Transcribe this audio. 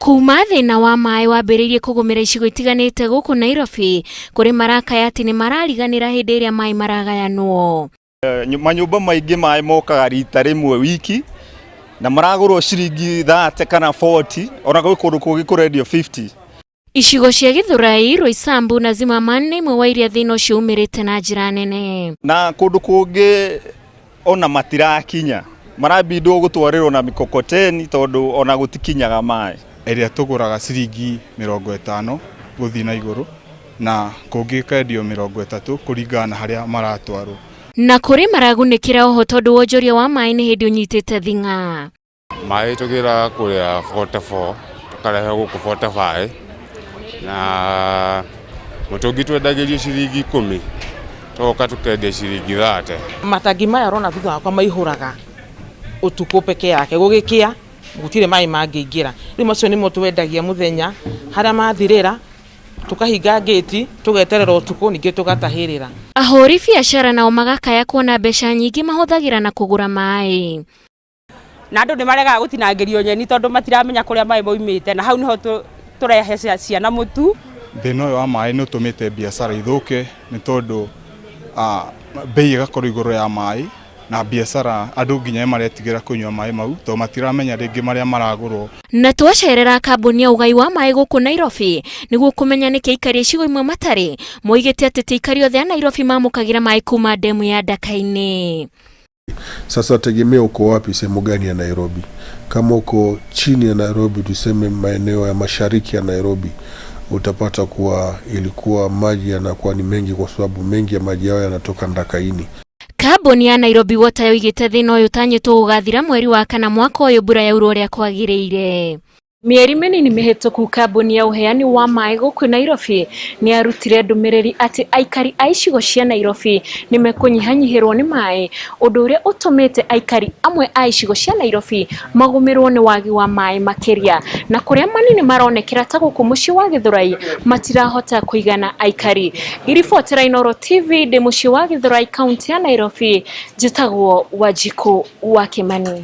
Kuma thĩna wa maĩ wambĩrĩirie kũgũmĩra icigo itiganĩte gũkũ Nairobi, kũrĩ marakaya atĩ nĩ marariganĩra hĩndĩ ĩrĩa maĩ maragayanwo. Manyũmba maingĩ maĩ mokaga rita rĩmwe wiki na maragũrwo ciringi 30 kana 40, ona gwĩ kũndũ kũngĩ kũrendio 50. Icigo cia Githurai, Roysambu na Zimmerman nĩ imwe wa iria thĩna ũcio umĩrĩte na njĩra nene. Na kũndũ kũngĩ ona matirakinya, marabindwo gũtwarĩrwo na mikokoteni tondũ ona gũtikinyaga maĩ. Ĩrĩa tũgũraga ciringi 50 gũthiĩ na igũrũ na kũngĩ ĩkendio 30 kũringana na harĩa maratwarwo. Na kũrĩ maragunĩkĩra oho tondũ wonjoria wa maĩ nĩ hĩndĩ ũnyitĩte thing'a. Maĩ tũgĩraga kũrĩa 44 tũkarehe gũkũ 45 na mũtũngi twendagĩrio ciringi 10 tũgoka tũkendia ciringi 30. Matangi maya ũrona thutha wakwa maihũraga ũtukũ peke yake, gũgĩkĩa gũtirĩ maĩ mangĩingĩra. Rĩu macio nĩmo twendagia mũthenya, harĩa mathirĩra tũkahinga ngĩti tũgeterera ũtukũ ningĩ tũgatahĩrĩra. Ahũri biacara nao magakaya kuona mbeca nyingĩ mahũthagĩra na kũgũra maĩ. Na andũ nĩ maregaga gũtinangĩrio nyeni tondũ matiramenya kũrĩa maĩ maumĩte, na hau nĩho tũrehe ciana mũtu. Thĩna ũyũ wa maĩ nĩ ũtũmĩte biacara ithũke nĩ tondũ bei ĩgakorwo igũrũ ya maĩ na biacara andũ nginya nĩ maretigĩra kũnyua maĩ mau tondũ matiramenya rĩngĩ marĩa maragũrwo. Na twacerera kambuni ya ũgai wa maĩ gũkũ Nairobi nĩguo kũmenya nĩkĩ aikari a icigo imwe matarĩ, moigĩte atĩ ti aikari othe a Nairobi mamũkagĩra maĩ kuma ndemu ya Ndaka-inĩ. Sasa tegemea uko wapi, sehemu gani ya Nairobi. Kama uko chini ya Nairobi, tuseme maeneo ya mashariki ya Nairobi, utapata kuwa ilikuwa maji yanakuwa ni mengi kwa sababu mengi ya maji yao yanatoka Ndakaini. Kambuni ya Nairobi Water yoigĩte thĩna ũyũ ũtanyĩtwo gũgathira mweri wa kana mwaka ũyũ mbura yaura ũrĩa kwagĩrĩire. Mĩeri mĩnini mĩhĩtũku kambuni ya ũheani wa maĩ gũkũ Nairobi nĩ yarutire ndũmĩrĩri atĩ aikari a icigo cia Nairobi nĩ mekũnyihanyihĩrwo nĩ maĩ, ũndũ ũrĩa ũtũmĩte aikari amwe a icigo cia Nairobi magũmĩrwo nĩ wagi wa maĩ makĩria, na kũrĩa manini maronekera ta gũkũ mũciĩ wa Gĩthũrai matirahota kũigana aikari. Ngĩribotera Inooro TV ndĩ mũciĩ wa Gĩthũrai kaunti ya Nairobi, njĩtagwo Wanjikũ wa Kĩmani.